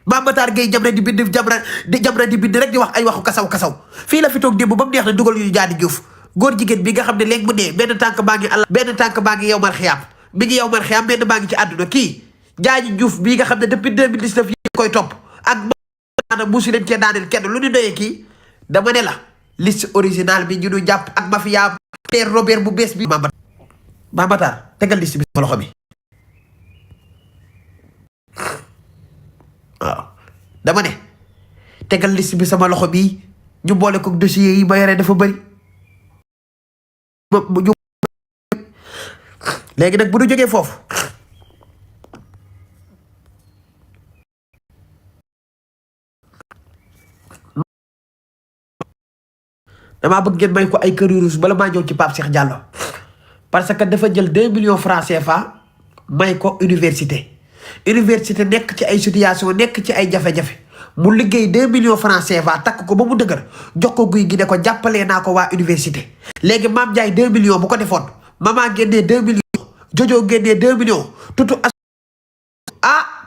Mame Matar Gueye Jamra di bind Jamra di bind rek di wax ay waxu kasaw fii la fi toog démb ba mu neex na dugal ñu Diady Diouf góor jigéen bi nga xam ne léegi mu dee benn tànk baa ngi àll benn tànk baa ngi yow mar xiyaam mi ngi yow mar xiyaam benn baa ngi ci àdduna kii Diady Diouf bii nga xam ne depuis 2019 yi koy topp ak maanaam musu leen cee daaneel kenn lu ñu doyee kii dama ne la liste originale bi ñu nu jàpp ak mafia Père Robert bu bees bi Mame Matar tegal liste bi sama loxo bi waaw dama ne tegal liste bi sama loxo bi ñu boole ko dossier yi ma yore dafa bëri ñu léegi nag bu ñu jógee foofu damaa bëgg ngeen may ko ay kër yu ruus bala maa ñëw ci Pape Cheikh Diallo parce que dafa jël 2 millions francs CFA may ko université nekk ci ay situation nekk ci ay jafe-jafe mu liggéey 2 millions francs CFA takk ko ba mu dëgër jox ko guy gi ne ko jàppalee naa ko waa université léegi Mame Ndiaye 2 millions bu ko defoon maman génnee 2 millions Jojo génnee 2 millions tutu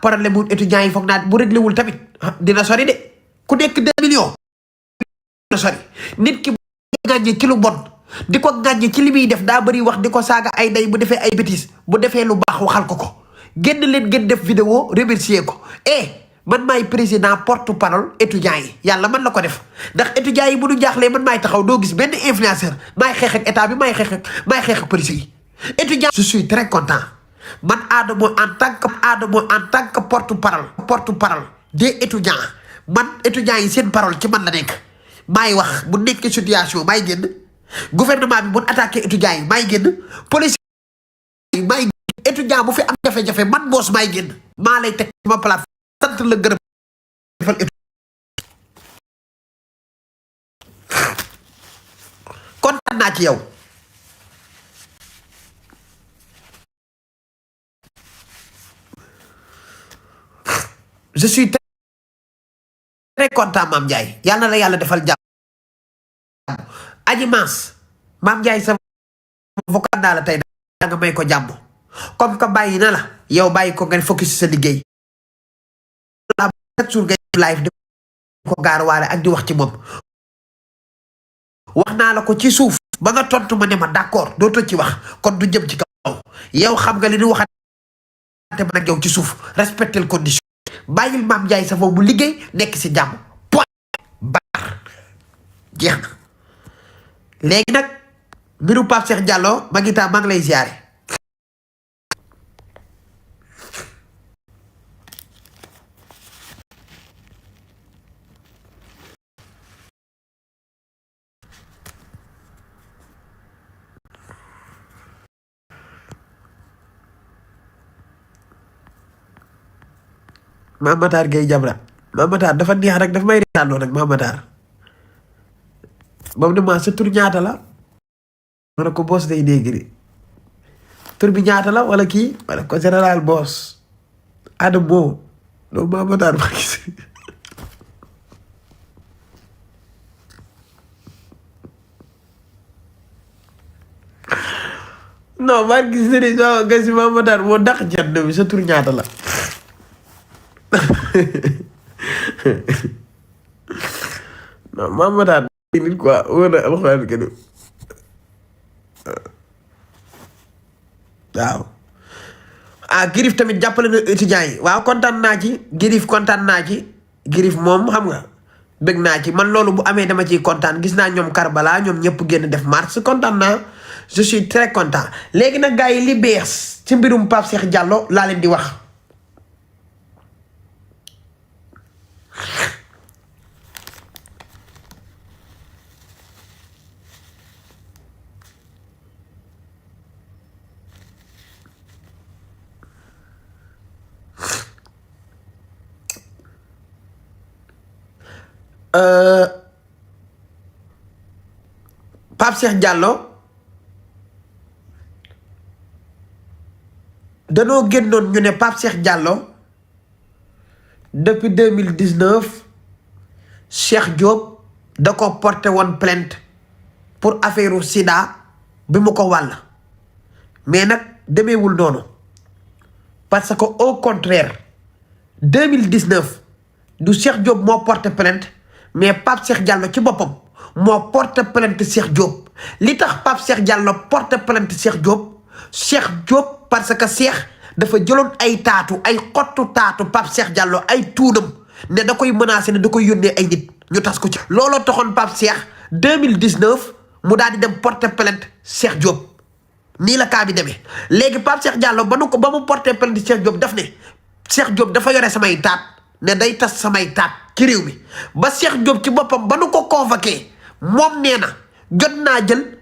problème mu étudiants yi foog naa bu réglé wul tamit dina sori de ku nekk 2 millions dina sori nit ki ngàññe ci lu bon di ko ngàññe ci li muy def daa bëri wax di ko saaga ay day bu defee ay bêtises bu defee lu baax waxal ko génn leen ngeen def vidéo remercier ko man maay président porte parole étudiants yi yàlla man la ko def ndax étudiants yi bu ñu jaaxlee man maay taxaw doo gis benn influenceur maay xeex ak état bi maay xeex ak police yi étudiants je suis très content man Adamo en tant que porte parole des étudiants man étudiants yi seen parole ci man la nekk maay wax bu nekk situation maay génn gouvernement bi bu attaqué étudiants yi maay génn police yi maay génn étudiant bu fi am jafe-jafe man boos maay génn maa lay teg ci ma plateforme sant la gërëm defal kontaan naa ci yow je suis très content Mame Ndiaye yal na la yàlla defal jàmm aji maas Mame Ndiaye sa vocal naa la tey da nga may ko jàmm comme que bàyyi na la yow bàyyi ko nga focus sa liggéey chaque jour ngay live di ko gaaruwaale ak di wax ci moom wax naa la ko ci suuf ba nga tontu ma ne ma d'accord dootoo ci wax kon du jëm ci kaw yow xam nga li ñu waxante man ak yow ci suuf respecter les conditions bàyyil Mame Ndiaye sa foofu bu liggéey nekk si jàmm point barre jeex na léegi nag mbiru Pape Cheikh Diallo ma ngi lay ziare Mame Matar Gueye Jamra Mame Matar dafa neex rek dafa may reetaanoo rek Mame Matar moom ne ma sa tur ñaata la ma ne ko boss day dégg de tur bi ñaata la wala kii ma ne ko général boss Adamo loolu Mame Matar ma gis non maa gis ne nga si Mame Matar moo dàq jànd bi sa tur ñaata la non Mame Matar nit quoi wóor na alxuraan kenn waaw Girif tamit jàppale na étudiants yi waaw kontaan naa ci Girif kontaan naa ci Girif moom xam nga bëgg naa ci man loolu bu amee dama ciy kontaan gis naa ñoom Karbala ñoom ñëpp génn def marche kontaan naa je suis très content léegi nag gars yi li bees ci mbirum Pape Cheikh Diallo laa leen di wax Pape Cheikh Diallo danoo génnoon ñu ne Pape Cheikh Diallo depuis 2019 Cheikh Diop da ko porté woon plainte pour affaire sida bi mu ko wàll mais nag demeewul noonu parce que au contraire 2019 du Cheikh Diop moo porté plainte mais Pape Cheikh Diallo ci boppam moo porté plainte Cheikh Diop. li tax Pape Cheikh Diallo porté plainte Cheikh Diop parce que Cheikh dafa jëloon ay xottu taatu Pape Cheikh Diallo ay tuunam ne da koy menacé ne da koy yónnee ay nit ñu tas ko ci. looloo taxoon Pape Cheikh 2019 mu daal di dem porté plainte Cheikh Diop. nii la kaa bi demee léegi Pape Cheikh Diallo ba mu porté plainte Cheikh Diop daf ne Cheikh Diop dafa yore samay taat ne day tas samay taat ci réew mi ba Cheikh Diop ci boppam ba nu ko convoqué moom nee na jot naa jël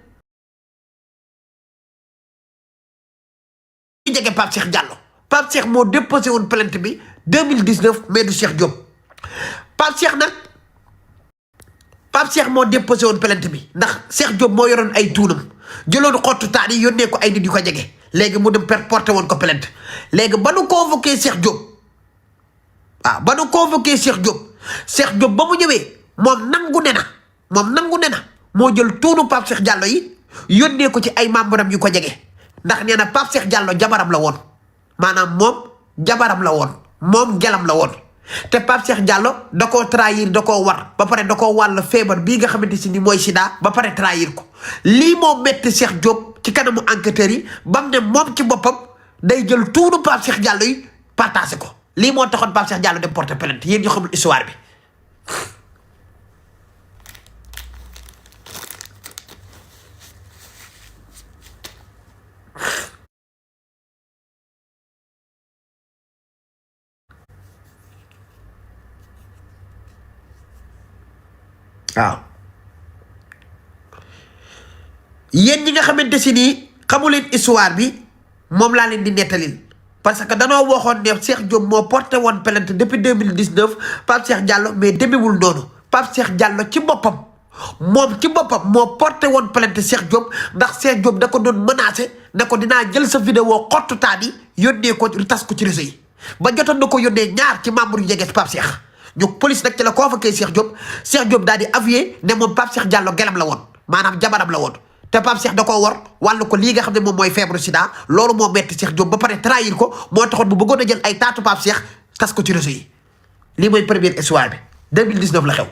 ci jege Pape Cheikh Diallo. Pape Cheikh moo déposé woon plainte bi 2019 mais du Cheikh Diop. Pape Cheikh moo déposé woon plainte bi ndax Cheikh Diop moo yoroon ay tuunam jëloon xottu taat yi yónnee ko ay nit yu ko jege léegi mu dem porté woon ko plainte. léegi ba nu convoqué Cheikh Diop ba nu convoqué Cheikh Diop ba mu ñëwee moom nangu ne na moo jël tuunu Pape Cheikh Diallo yi yónnee ko ci ay membre am yu ko jege ndax nee na Pape Cheikh Diallo jabaram la woon maanaam moom jabaram la woon moom gelam la woon te Pape Cheikh Diallo da koo trahir da koo war ba pare da koo wàll feebar bii nga xamante si ni mooy sida ba pare trahir ko. lii moo metti Cheikh Diop ci kanamu enquêteurs yi bam ne moom ci boppam day jël tuunu Pape Cheikh Diallo yi partagé ko. lii moo taxoon Pape Cheikh Diallo dem porter plainte yéen ñu xamul histoire bi. waaw yéen ñi nga xamante si nii xamu leen histoire bi moom laa leen di nettalil parce que danoo waxoon ne Cheikh Diop moo porté woon plainte depuis 2019 Pape Cheikh Diallo mais demewul noonu. Pape Cheikh Diallo ci boppam moo porté woon plainte Cheikh Diop ndax Cheikh Diop da ko doon menacé ne ko dinaa jël sa vidéo xottu taan yi yónnee ko tas ko ci réseau yi ba jotoon na ko yónnee ñaar ci membre yu jege Pape Cheikh. ñu police nag ci la convoqué Cheikh Diop daal di avoué ne moom Pape Cheikh Diallo gelam la woon maanaam jabaram la woon te Pape Cheikh da koo war wàllu ko lii nga xam ne moom mooy feebaru sida loolu moo metti Cheikh Diop ba pare trahir ko moo taxoon bu bëggoon a jël ay taatu Pape Cheikh tas ko ci réseau yi. lii mooy première histoire bi 2019 la xew.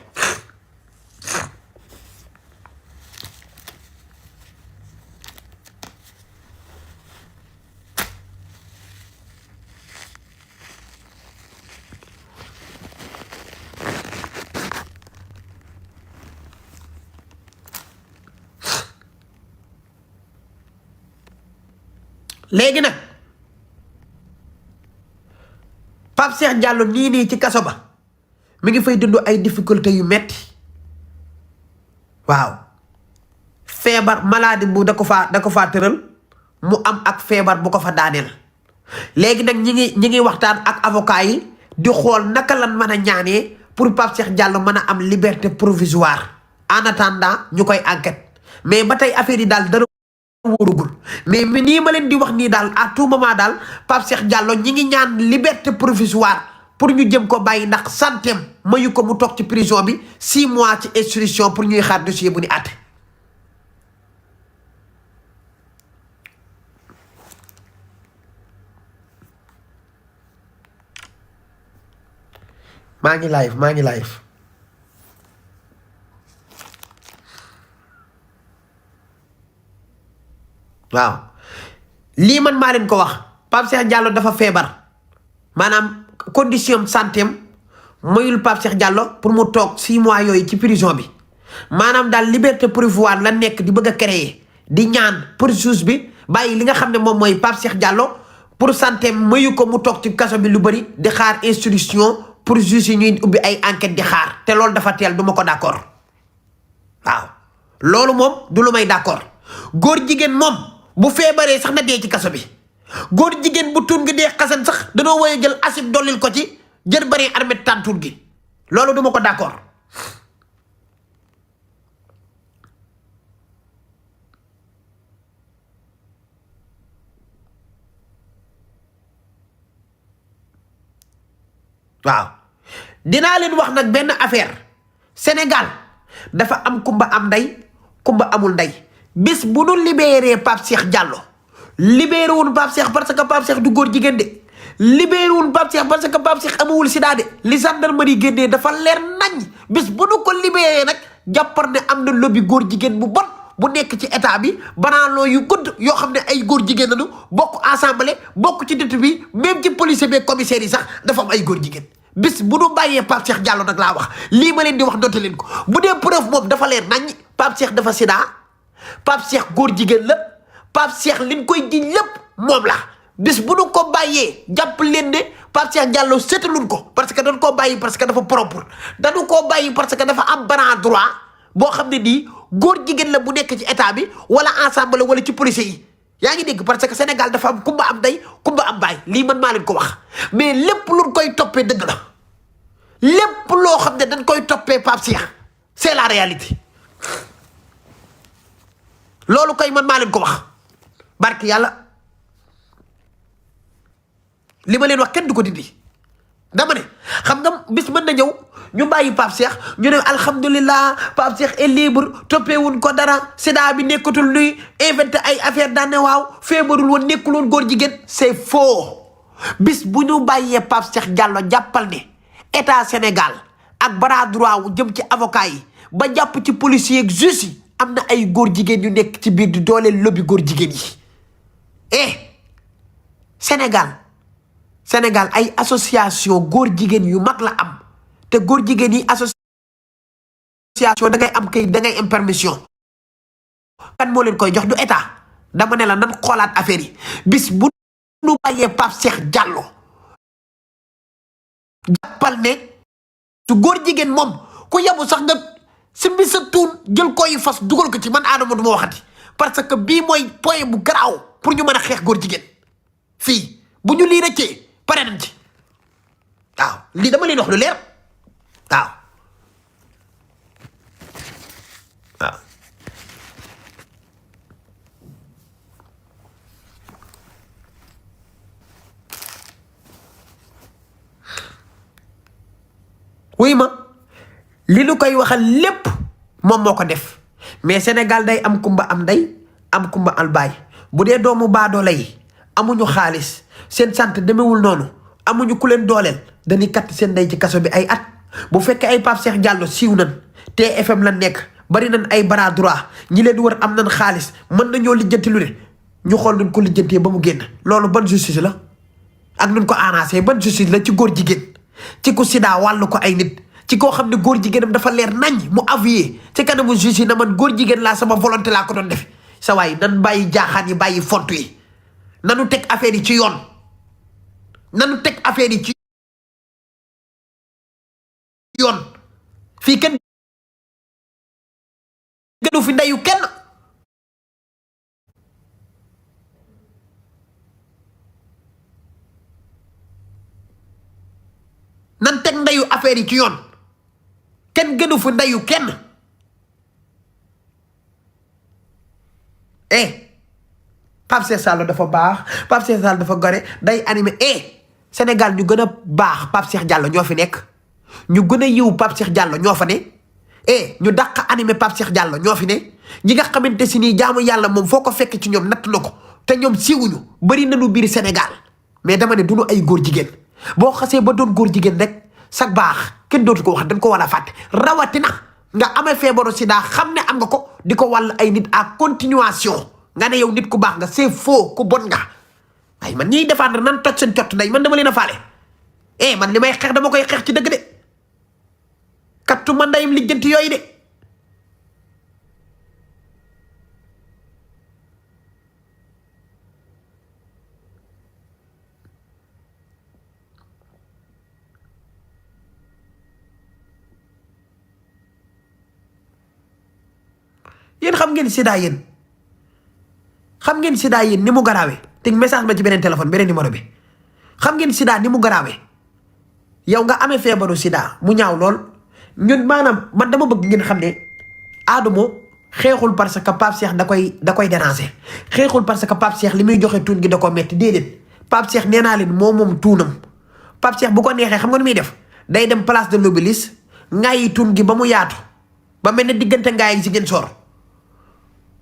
léegi nag Pape Cheikh Diallo nii ci kaso ba mi ngi fay dund ay difficulté yu metti waaw feebar maladie bu da ko faa tëral mu am ak feebar bu ko fa daaneel. léegi nag ñi ngi waxtaan ak avocat yi di xool naka lan mën a ñaanee pour Pape Cheikh Diallo mën a am liberté provisoire en attendant ñu koy enquête mais ba tey affaire yi daal dara wóorugul mais nii ma leen di wax nii daal à tout moment daal Pape Cheikh Diallo ñi ngi ñaan liberté provisoire pour ñu jëm ko bàyyi ndax santeem mayu ko mu toog ci prison bi 6 mois ci instruction pour ñuy xaar dossier bu ni àtte. maa ngi live waaw lii man maa leen ko wax Pape Cheikh Diallo dafa feebar maanaam condition santé am mayul Pape Cheikh Diallo pour mu toog 6 mois yooyu ci prison bi maanaam daal liberté provisoire la nekk di bëgg a créer di ñaan pour juge bi bàyyi li nga xam ne moom mooy Pape Cheikh Diallo pour santé mayu ko mu toog ci kaso bi lu bëri di xaar instruction pour juge yi ñuy ubbi ay enquête di xaar te loolu dafa teel du ma ko d'accord waaw loolu moom du lu may d'accord góor jigéen moom bu feebaree sax na dee ci kaso bi góor jigéen bu tuun gi dee xasan sax danoo woye jël acide dollil ko ci jër bari armet tàntuur gi loolu duma ko d'accord waaw dinaa leen wax nag benn affaire Sénégal dafa am kumba am ndey kumba amul ndey bis bu nu libéré Pape Cheikh Diallo libéré woon Pape Cheikh parce que Pape Cheikh du góor jigéen de libéré wul Pape Cheikh parce que Pape Cheikh amawul sida de li gendarmerie génnee dafa leer nañ bis bu nu ko libéré nag jàppar ne am na lobby góor jigéen bu bon bu nekk ci état bi banaanoo yu gudd yoo xam ne ay góor jigéen lañu bokk assemblée bokk ci dëtt bi même ci policier bi commissaire yi sax dafa am ay góor jigéen bis bu nu bàyyee Pape Cheikh Diallo nag laa wax lii ma leen di wax noté leen ko bu dee preuve moom dafa leer nañ Pape Cheikh dafa sida Pape Cheikh góor jigéen la Pape Cheikh liñ koy jiñ lépp moom la bis bu nu ko bàyyee jàpp leen ne Pape Cheikh Diallo seetaluñ ko parce que dañ koo bàyyi parce que dafa propre dañu koo bàyyi parce que dafa am bras droit boo xam ne nii góor jigéen la bu nekk ci état bi wala ensemble wala ci policier yi yaa ngi dégg parce que Sénégal dafa am kumba am ndey kumba am baay lii man maa leen ko wax mais lépp luñ koy toppee dëgg la lépp loo xam ne dañ koy toppee Pape Cheikh c'est la réalité loolu koy man maa leen ko wax barki yàlla li ma leen wax kenn du ko dindi dama ne xam nga bis mën na ñëw ñu bàyyi Pape Cheikh ñu ne alhamdulilah Pape Cheikh est libre toppewuñ ko dara sida bi nekkatul nuy inventé ay affaire daan ne waaw feebarul woon nekkul woon góor jigéen c'est faux bis bu ñu bàyyee Pape Cheikh Diallo jàppal ne état Sénégal ak bras droit wu jëm ci avocat yi ba jàpp ci policier ak juge yi am na ay góor jigéen yu nekk ci biir di dooleel lobby góor jigéen yi Sénégal ay association góor jigéen yu mag la am te góor jigéen yi association da ngay am kay da ngay am permission kan moo leen koy jox du état dama ne la nan xoolaat affaire yi bis bu nu bàyyee Pape Cheikh Diallo jàppal ne su góor jigéen moom ku yabu sax nga simbi sa tuun jël koy fas dugal ko ci man Adama du ma waxati parce que bii mooy point bu garaaw pour ñu mën a xeex góor jigéen fii bu ñu lii rëccee pare nañ ci waaw lii dama leen wax lu leer waaw waaw wuy ma li lu koy waxal lépp moom moo ko def mais Sénégal day am kumba am ndey am kumba al baay bu dee doomu baadoola yi amuñu xaalis seen sant demewul noonu amuñu ku leen dooleel dañuy katt seen ndey ci kaso bi ay at bu fekkee ay Pape Cheikh Diallo siiw nan TFM la nekk bari nañ ay bras droit ñi leen wër am nañ xaalis mën nañoo lijjanti lu ne ñu xool nuñ ko lijjantee ba mu génn loolu ban justice la ak nuñ ko arrangé ban justice la ci góor jigéen ci ku sida wàllu ko ay nit ci koo xam ne góor jigéenam dafa leer nañ mu avoué ci kanamu juge yi na man góor jigéen laa sama volonté laa ko doon def sa waay nan bàyyi jaaxaan yi bàyyi fontu yi nanu teg affaire yi ci yoon nanu teg affaire yi ci yoon fii kenn gënu fi ndeyu kenn nan teg ndeyu affaire yi ci yoon kenn gënu fi ndeyu kenn Pape Cheikh Diallo dafa baax Pape Cheikh Diallo dafa gore day animé Sénégal ñu gën a baax Pape Cheikh Diallo ñoo fi nekk ñu gën a yiw Pape Cheikh Diallo ñoo fa ne ñu dàq animé Pape Cheikh Diallo ñoo fi ne ñi nga xamante si nii jaamu yàlla moom foo ko fekk ci ñoom natt na ko te ñoom siiwuñu bari nañu biir Sénégal mais dama ne duñu ay góor jigéen boo xasee ba doon góor jigéen rek sag baax kenn dootu ko wax dañ ko war a fàtte rawatina nga amee feebaru sida xam ne am nga ko di ko wàll ay nit à continuation nga ne yow nit ku baax nga c'est faux ku bon nga ay man ñiy défendre nan toj seen cott nday man dama leen a faale man li may xeex dama koy xeex ci dëgg de kattu ma ndayim lijjanti yooyu de yéen xam ngeen sida yéen xam ngeen sida yéen ni mu garaawee te message ma ci beneen téléphone beneen numéro bi xam ngeen sida ni mu garaawee yow nga amee feebaru sida mu ñaaw lool ñun maanaam man dama bëgg ngeen xam ne Adamo xeexul parce que Pape Cheikh da koy déranger xeexul parce que Pape Cheikh li muy joxe tuun gi da ko metti déedéet Pape Cheikh nee naa leen moom tuunam Pape Cheikh bu ko neexee xam nga nu muy def day dem place de l'Obélisque ngaayi tuun gi ba mu yaatu ba mel ne diggante ngaay si ngeen soor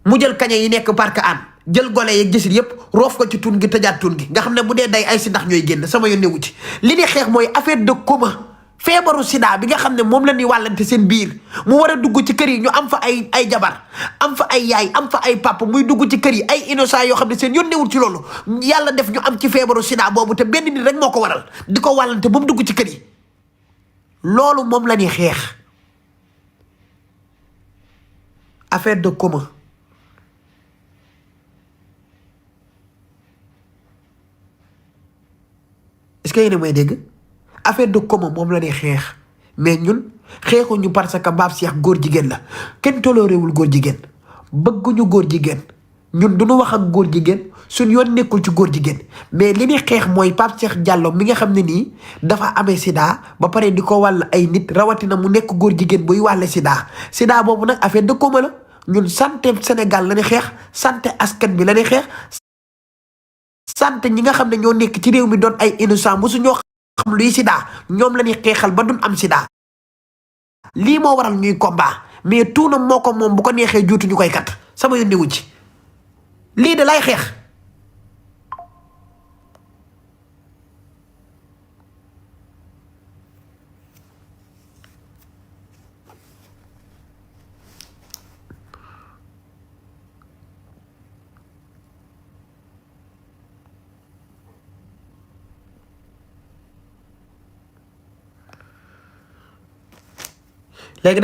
mu jël kaña yi nekk parc an jël gole yeeg jësit yëpp roof ko ci tun gi tëjaat tun gi nga xam ne bu dee day ay si ndax ñooy génn sama yónne wu ci. li di xeex mooy affaire de commun feebaru sida bi nga xam ne moom la ñuy wàllante seen biir mu war a dugg ci kër yi ñu am fa ay jabar am fa ay yaay am fa ay papa muy dugg ci kër yi ay innocent yoo xam ne seen yónnewul ci loolu yàlla def ñu am ci feebaru sida boobu te benn nit rek moo ko waral di ko wàllante ba mu dugg ci kër yi loolu moom la ñuy xeex affaire de commun. est-ce que yéen a may dégg affaire de commun moom la ñuy xeex mais ñun xeexuñu parce que Pape Cheikh góor jigéen la kenn tolooreewul góor jigéen bëgguñu góor jigéen ñun duñu wax ak góor jigéen suñ yoon nekkul ci góor jigéen mais li ñuy xeex mooy Pape Cheikh Diallo mi nga xam ne nii dafa amee sida ba pare di ko wàll ay nit rawatina mu nekk góor jigéen buy wàlle sida boobu nag affaire de commun la ñun santé Sénégal la ñuy xeex santé askan bi la ñuy xeex santé ñi nga xam ne ñoo nekk ci réew mi doon ay innocent mosu ñoo xam luy sida ñoom la ñuy xeexal ba duñ am sida lii moo waral ñuy combat mais tuuna moo ko moom bu ko neexee juutu ñu koy kat sama yónni wu ci lii de lay xeex